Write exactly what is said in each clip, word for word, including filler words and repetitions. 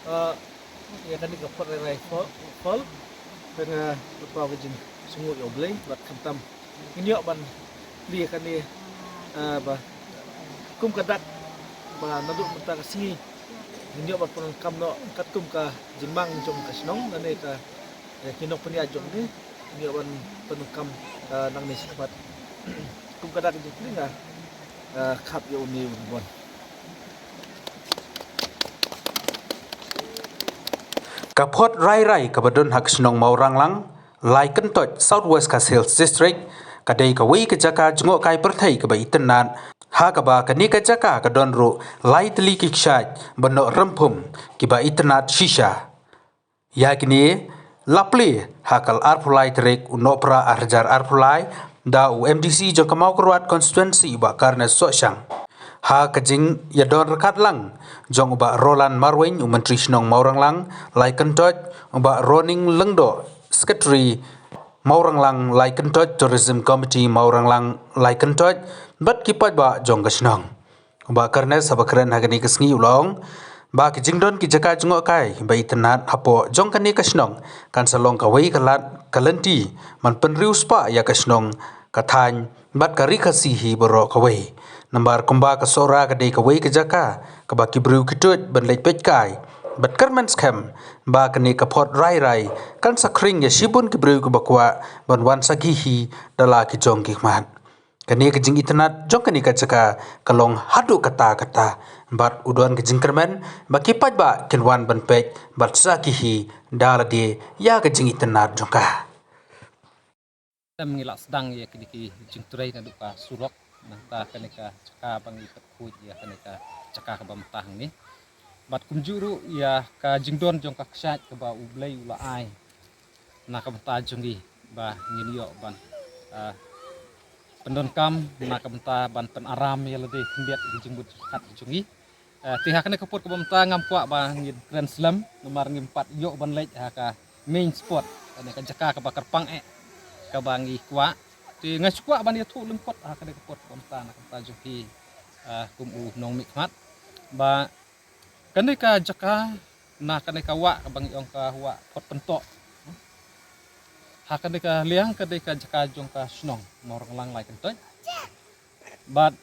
Ah, ïa kane ka Photrairai Fall, Fall. Kane ka, ka jing sngewbha ïa U Blei bad khamtam ngin ïoh ban plie kane, ah, ba kum ka dak ba naduh mynta ka sngi ngin ïoh ban pyndonkam noh katkum ka jingmang jong ka shnong lane ka, eh, ki nongpynïaid jong ngi, ngin ïoh ban pyndonkam, ah, nangne shakhmat. Kum ka dak jingplie nga, ah, khap ïa une u ribbon. Ka Photrairai kaba don ha ka shnong Mawranglang, Laitkyntoit, South West Khasi Hills District, ka dei kawei ka jaka jngohkai pyrthei kaba itynnad, ha kaba kane ka jaka ka don ruh lai tylli ki kshaid ba noh rymphum kiba itynnad shisha. Ïa kine la plie ha ka arphew lai tarik u Nohprah arhajar arphew lai da u M D C jong ka Mawkyrwat constituency u Bah Carnes Sohshang. Ha ka jingïadon ryngkat lang jong u Bah Roland Marwein, u Myntri Shnong Mawranglang Laitkyntoit, u Bah Roning Lyngdoh, Secretary Mawranglang Laitkyntoit Tourism Committee Mawranglang Laitkyntoit, bad ki paidbah jong ka shnong. U Bah Carnes haba kren ha kane ka sngi u la ong ba ki jingdon ki jaka jngohkai ba itynnad hapoh jong kane ka shnong kan sa long kawei ka lad ka lynti ban pynriewspah ïa ka shnong, ka thaiñ bad ka ri Khasi hi baroh kawei. Namar kumba ka Sohra ka dei kawei ka jaka kaba ki briew ki tuid ban leit peit kai bad kyrmen skhem ba kane ka Photrairai kan sa khring ïa shibun ki briew kiba kwah ban wan sakhi hi da la ki jong ki khmat. Kane ka jingitynnad jong kane ka jaka ka long haduh katta katta bad u don ka jingkyrmen ba ki paidbah kin wan ban peit bad sakhi hi da lade ïa ka jingitynnad jong ka. Ngi la sdang ïa kine ki jingtrei naduh ka surok nangta kane ka jaka ba ngi pyrkhat ïa kane ka jaka kaba mynta hangne. Bad kumjuh ruh ïa ka jingdon jong ka kshaid kaba U Blei u la ai na ka bynta jong ngi ba ngin ïoh ban, ah, pyndonkam na ka bynta ban pynaram ïa lade khyndiat ïa ki jingmut jingpyrkhat jong ngi. Ah, te ha kane ka por kaba mynta ngam kwah ba ngin kren slem namar ngim pat ïoh ban leit ha ka main spot, kane ka jaka kaba kyrpang eh kaba ngi kwah. Te nga shu kwah ban ïathuh lyngkot ha kane ka por kaba mynta na ka bynta jong phi, ah, kum u nongmihkhmat ba kane ka jaka na kane ka wah kaba ngi ong ka wah Phot Pyntoh. Ha kane ka liang ka dei ka jaka jong ka shnong Mawranglang Laitkyntoit. Bad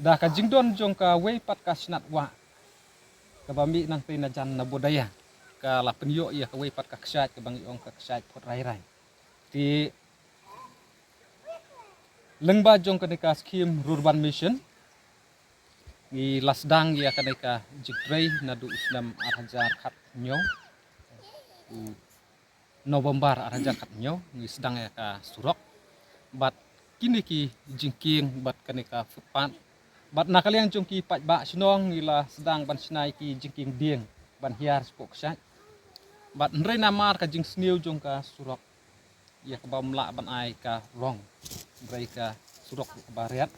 da ka jingdon jong kawei pat ka shnat wah kaba mih nangtei na jan na Bodh Daya ka la pynïoh ïa kawei pat ka kshaid kaba ngi ong ka kshaid Photrairai. Te lyngba jong kane ka skhim Rural Urban Mission ngi la sdang ïa kane ka jingtrei naduh u snem arhajar khathynñiew, u November arhajar khathynñiew ngi sdang ïa ka surok bad kine ki jingkieng bad kane ka footpath. Bad na ka liang jong ki paidbah shnong ngi la sdang ban shna ïa ki jingkieng dieng ban hiar sha ka kshaid. Bad hynrei namar ka jingsniew jong ka surok ïa kaba ym lah ban ai ka rong, hynrei ka surok ruh kaba riat,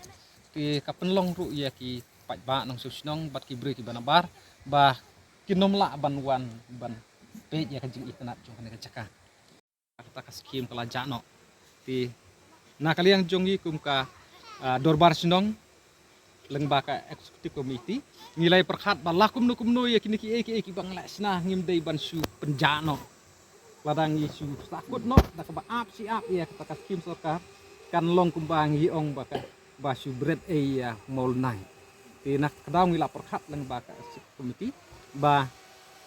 te ka pynlong ruh ïa ki paidbah nongshong shnong bad ki briew kiba nabar ba kin ym lah ban wan ban peit ïa ka jingitynnad jong kane ka jaka. Kata ka skhim ka la jah noh. Te na ka liang jong ngi kum ka, ah, dorbar shnong lyngba ka executive committee ngi la ïa pyrkhat ba la kumno kumno ïa kine kiei kiei kiba ngi la shna ngim dei ban shu pynjah noh. Lada ngi shu sahkut noh da kaba ap shi ap ïa kata ka skhim sorkar kan long kumba ngi ong ba ka ba shu bret ei ïa mawlynnai. Te na ka daw ngi la pyrkhat lyngba ka executive committee ba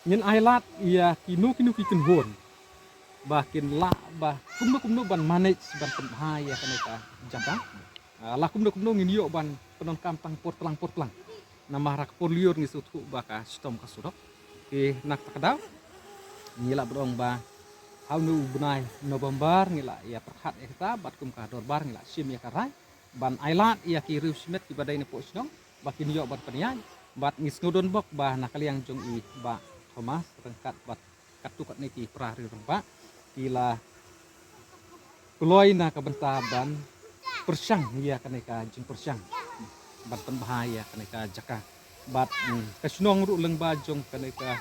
ngin ailad ïa kino kino ki kynhun ba kin lah ba kumno kumno ban manage ban pynbha ïa kane ka jaka. Ah, la kumno kumno ngin ïoh ban pyndonkam tang por tlang por tlang. Namar ha ka por lyiur ngi sngewthuh ba ka shitom ka surok. Te na kata ka daw ngi la ban ong ba ha une u bnai November ngi la ïa pyrkhat ïa kata bad kum ka dorbar ngi la shim ïa ka rai ban ailad ïa ki riew shimet kiba dei na poh shnong ba kin ïoh ban pynïaid. Bad ngi sngewdon bok ba na ka liang jong i Bah Thomas ryngkat bad katto katne ki para riew rangbah ki la kloi na ka bynta ban pyrshang ïa kane ka jingpyrshang ban pynbha ïa kane ka jaka. Bad, mm, ka shnong ruh lyngba jong kane ka,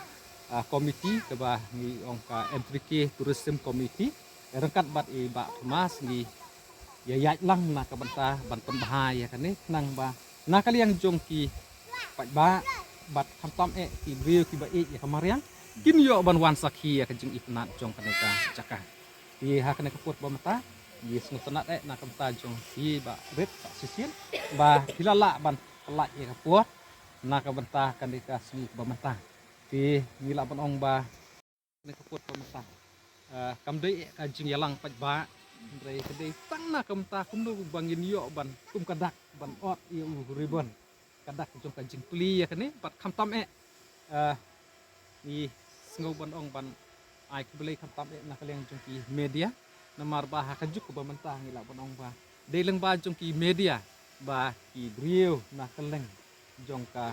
ah, komiti kaba ngi ong ka M three K Tourism Committee ryngkat bad i Bah Thomas ngi ïa ïaid lang na ka bynta ban pynbha ïa kane khnang ba na ka liang jong ki paidbah Bad khamtam eh ki briew kiba ïeit ïa ka mariang kin ïoh ban wan sakhi ïa ka jingitynnad jong kane ka jaka. Te ha kane ka por ba mynta ngi sngewtynnad eh na ka bynta jong ki ba rit ba shisien ba ki la lah ban pyllait ïa ka por na ka bynta kane ka sngi ba mynta. Te ngi lah ban ong ba kane ka por ba mynta, ah, kam dei eh ka jingïalang paidbah, hynrei ka dei tang na ka bynta kumno ba ngin ïoh ban kum ka dak ban ot ïa u ribbon, ka dak jong ka jingplie ïa kane. Bad khamtam eh, ah, ngi sngew ban ong ban ai khublei khamtam eh na ka liang jong ki media, namar ba ha ka juk ba mynta ngi lah ban ong ba dei lyngba jong ki media ba ki briew na kylleng jong ka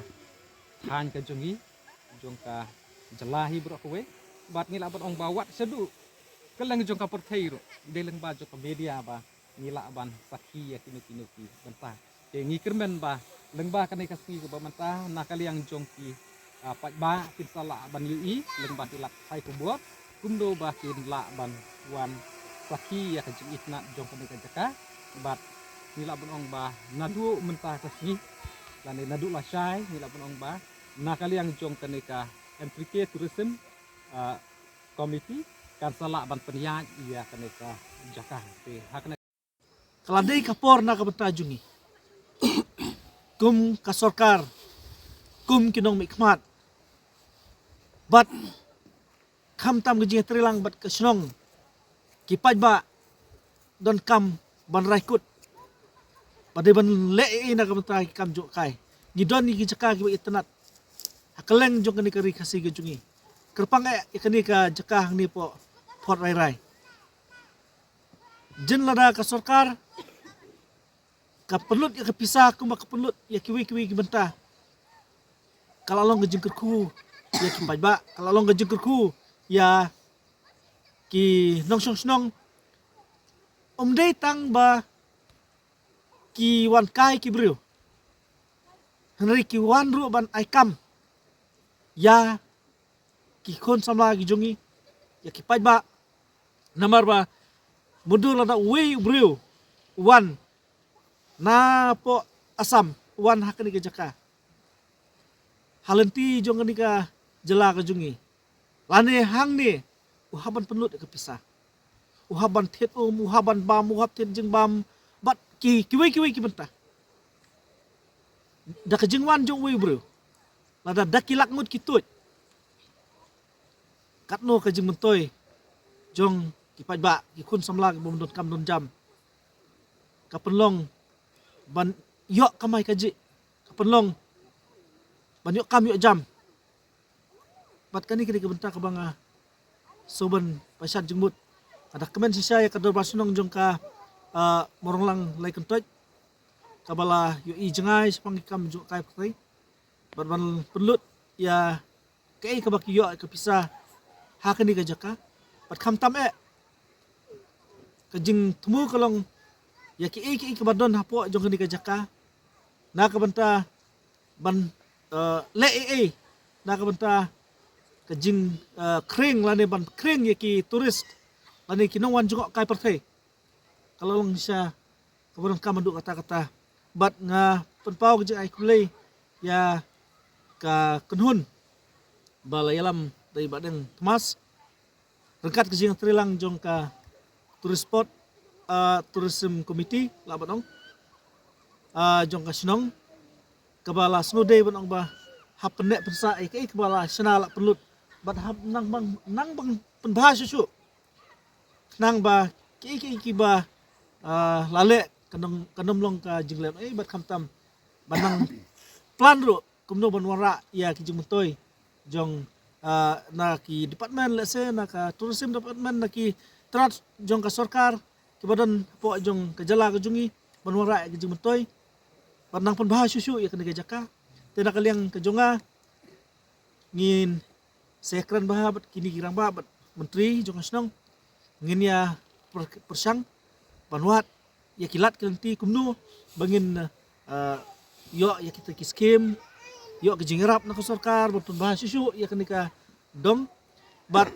thaiñ ka jong ngi, jong ka jylla hi baroh kawei. Bad ngi lah ban ong ba wat shaduh kylleng jong ka pyrthei ruh dei lyngba jong ka media ba ngi lah ban sakhi ïa kino kino ki bynta. Te ngi kyrmen ba lyngba kane ka sngi kaba mynta na ka liang jong ki, ah, paidbah kin sa lah ban ïohi lyngba ki lad pathai khubor kumno ba kin lah ban wan sakhi ïa ka jingitynnad jong kane ka jaka. Bad ngi lah ban ong ba naduh mynta ka sngi lane naduh lashai ngi lah ban ong ba na ka liang jong kane ka M three K Tourism, ah, Committee kan sa lah ban pynïaid ïa kane ka jaka. Te ha kane ka la dei ka por na ka bynta jong ngi kum ka sorkar, kum ki nongmihkhmat, bad khamtam ka jingïatreilang bad ka shnong, ki paidbah donkam ban rai kut ba dei ban leh ei ei na ka bynta ki kam jngohkai. Ngi don ïa ki jaka kiba itynnad ha kylleng jong kane ka ri Khasi ka jong ngi, kyrpang eh ïa kane ka jaka hangne hapoh Port Rairai. Jin lada ka sorkar ka pynlut ïa ka pisa kumba ka pynlut ïa kiwei kiwei ki bynta, ka la long ka jingkyrkhu ïa ki paidbah, ka la long ka jingkyrkhu ïa ki nongshong shnong. Ym dei tang ba ki wan kai ki briew, hynrei ki wan ruh ban ai kam ïa ki khun samla ki jong ngi, ïa ki paidbah. Namar ba mudui lada uwei u briew u wan napoh Assam, u wan ha kane ka jaka ha lynti jong kane ka jylla ka jong ngi, lane hangne, u hap ban pynlut ïa ka pisa, u hap ban thied um, u hap ban bam, u hap thied jingbam bad ki kiwei kiwei ki bynta. Da ka jingwan jong uwei u briew, lada da ki lak ngut ki tuid, katno ka jingmyntoi jong ki paidbah, ki khun samla kiba ym don kam don jam, ka pynlong ban ïoh kamai kajih, ka pynlong ban ïoh kam ïoh jam. Bad kane ka dei ka bynta kaba nga sngewbha ban pynshad jingmut. Nga da kmen shisha ïa ka dorbar shnong jong ka, ah, Moronglang Laitkyntoit, kaba la ïohi jngai shaphang ki kam jngohkai pyrthei bad ban pynlut ïa kaei kaba ki ïoh ka pisa ha kane ka jaka. Bad khamtam eh ka jingthmu ka long ïa kiei kiei kiba don hapoh jong kane ka jaka na ka bynta ban, eh, leh ei ei na ka bynta ka jing, eh, khring lane ban khring ïa ki tourist lane ki nongwan jngohkai pyrthei. Ka la long shisha kaba donkam haduh katta katta. Bad nga pynpaw ka jingai khublei ïa ka kynhun ba la ïalam da i Bah Deng Thomas ryngkat ka jingïatreilang jong ka tourist spot, ah, tourism committee lah ban ong, ah, jong ka shnong, kaba la sngewdei ban ong ba hap pynneh pynsah ïa kaei kaba la shna lah pynlut bad hap nang ban, nang ban pynbha shuh shuh khnang ba kiei kiei kiba, ah, la leh kan ym, kan ym long ka jingleh ei ei bad khamtam ban nang plan ruh kumno ban wanrah ïa ki jingmyntoi jong, ah, na ki department, lehse na ka tourism department, na ki tnat jong ka sorkar kiba don hapoh jong ka jylla ka jong ngi ban wanrah ïa ki jingmyntoi ban nang pynbha shuh shuh ïa kane ka jaka. Te na ka liang ka jong nga ngin sa ïakren bha bad kine ki rangbah bad myntri jong ka shnong, ngin ïa pyr-, pyrshang ban wad ïa ki lad ki lynti kumno ba ngin, eh, ïoh ïa kita ki skim, ïoh ki jingïarap na ka sorkar ban pynbha shuh shuh ïa kane ka dong. Bad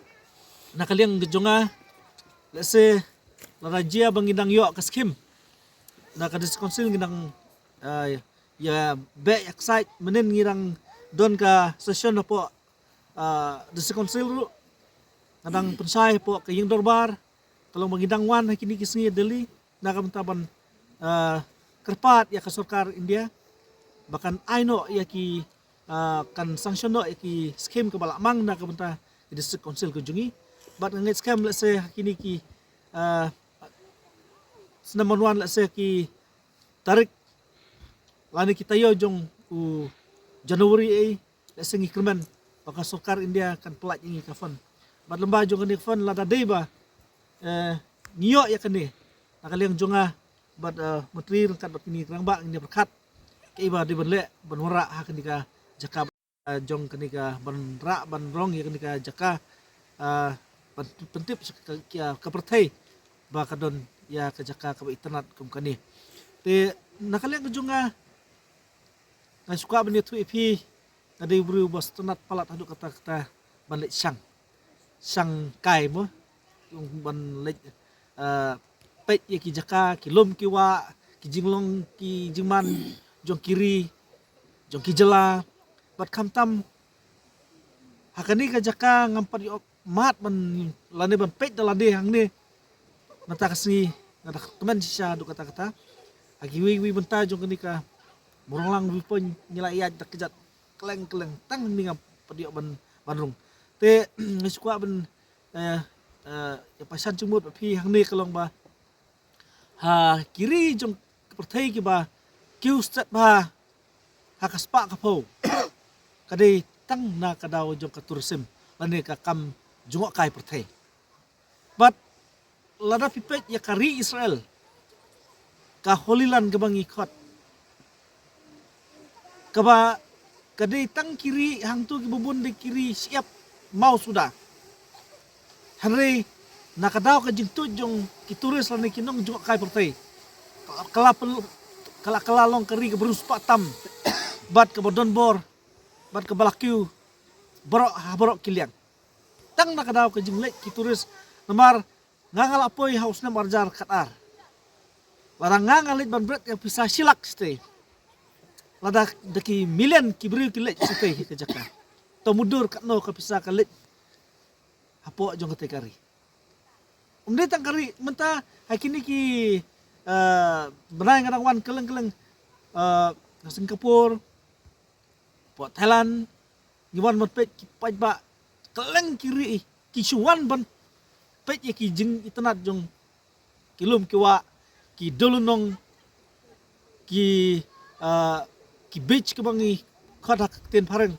na ka liang ka jong nga, lehse lada jia ba ngin dang ïoh ka skim na ka District Council, ngin dang, eh, ïa beh ïa excite, mynnin ngi dang Don ka session hapoh, ah, District Council ruh. Nga dang pynshai hapoh ka ïing dorbar. Ka long ba ngi dang wan ha kine ki sngi Delhi na ka bynta ban, ah, kyrpad ïa ka sorkar India ba kan ai noh ïa ki, ah, kan sanction noh ïa ki skim kaba la mang na ka bynta ki District Council ka jong ngi. Bad nga ngeit skhem lehse ha kine ki, ah, snem ban wan lehse ki tarik lane ki taïew jong u January ei, lehse ngi kyrmen ba ka sorkar India kan pyllait ïa ngi ka fund. Bad lyngba jong kane ka fund lada dei ba, eh, ngi ïoh ïa kane na ka liang jong nga bad, eh, Myntri ryngkat bad kine ki rangbah, ngin ïa pyrkhat kaei ba dei ban leh ban wanrah ha kane ka jaka, eh, jong kane ka ban rah ban rong ïa kane ka jaka, eh, ban pyntip sha ka, ka, ka pyrthei ba ka don ïa ka jaka kaba itynnad kum kane. Te na ka liang ka jong nga, nga shu kwah ban ïathuh ïa phi, nga dei u briew ba sngewtynnad palat haduh katta katta ban leit shang, shang kai mo, ban leit, eh, peit ïa ki jaka, ki lum ki wah, ki jinglong ki jingman jong ki ri, jong ki jylla. Bad khamtam ha kane ka jaka ngam pat ïoh mad ban lane ban peit da lade hangne. Mynta ka sngi nga da kmen shisha haduh katta katta. Ha kiwei kiwei bynta jong kane ka Mawryngkneng Viewpoint ngi la ïaid da kjat kylleng kylleng, tang hangne ngam pat ïoh ban, ban rung. Te nga shu kwah ban, eh, eh, ïa pynshai jingmut bad phi hangne ka long ba ha ki ri jong ka pyrthei kiba kiew stet bha ha ka spah ka phew ka dei tang na ka daw jong ka tourism lane ka kam jngohkai pyrthei. Bad lada phi peit ïa ka ri Israel, ka Holy Land kaba ngi khot, kaba ka dei tang ki ri hangto kiba bun dei ki ri shyiap maw suda. Hynrei na ka daw ka jingtuid jong ki tourist lane ki nongjngohkai pyrthei, ka la, ka la, ka la long ka ri kaba riewspah tam bad kaba don bor bad kaba la kiew baroh ha baroh ki liang. Tang na ka daw ka jingleit ki tourist, namar nga nga la poi ha u snem arhajar khatar. Lada nga nga leit ban bret ïa pisa shi lak shatei, lada da ki million ki briew ki leit shatei ka jaka, to mutdur katno ka pisa ka leit hapoh jong katei ka ri. Ym dei tang ka ri, mynta ha kine ki, eh, bnai nga dang wan kylleng kylleng, eh, ha Singapore, hapoh Thailand, ngi wan ban peit ki paidbah kylleng ki ri, ki shu wan ban peit ïa ki jingitynnad jong ki lum ki wah, ki dulunong, ki, ah, ki beach kaba ngi khot ha ka ktien phareng,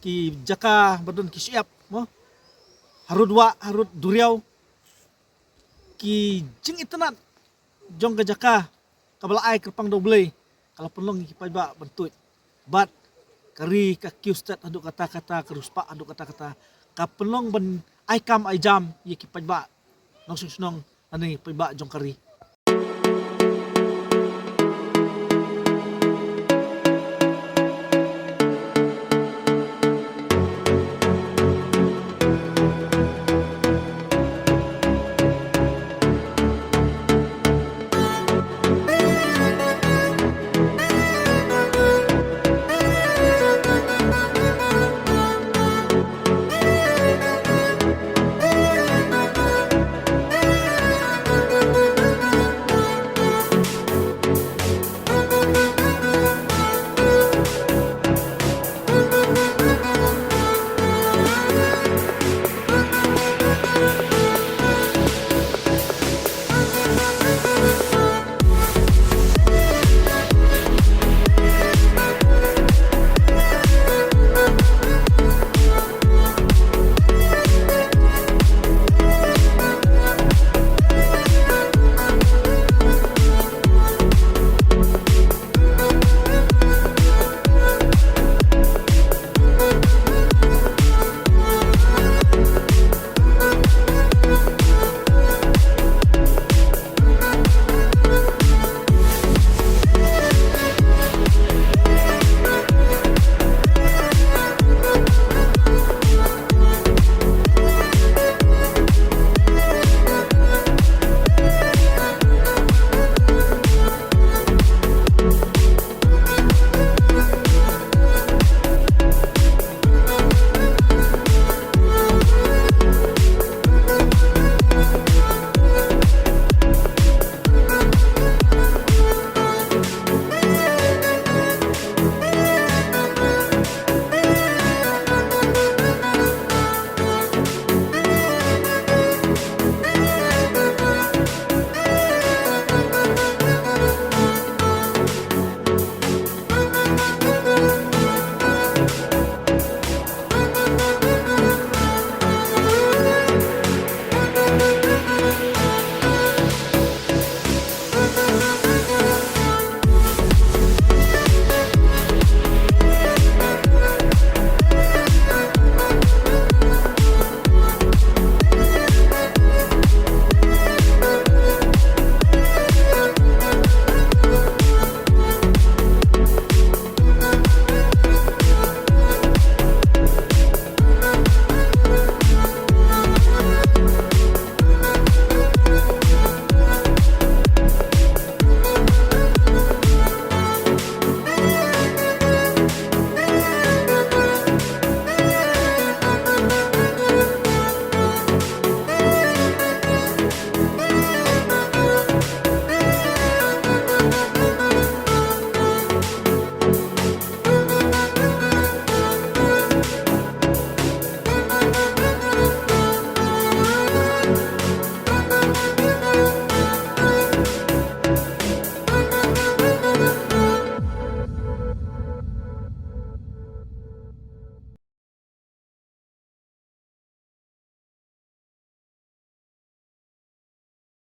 ki jaka ba don ki shyiap mo, harud wah, harud duriaw, ki jingitynnad jong ka jaka kaba la ai kyrpang da U Blei, ka la pynlong ïa ki paidbah ban tuid. Bad ka ri ka kiew stet haduh katta katta, ka riewspah haduh katta katta, ka pynlong ban ai kam ai jam ïa ki paidbah nongshong shnong lane paidbah jong ka ri.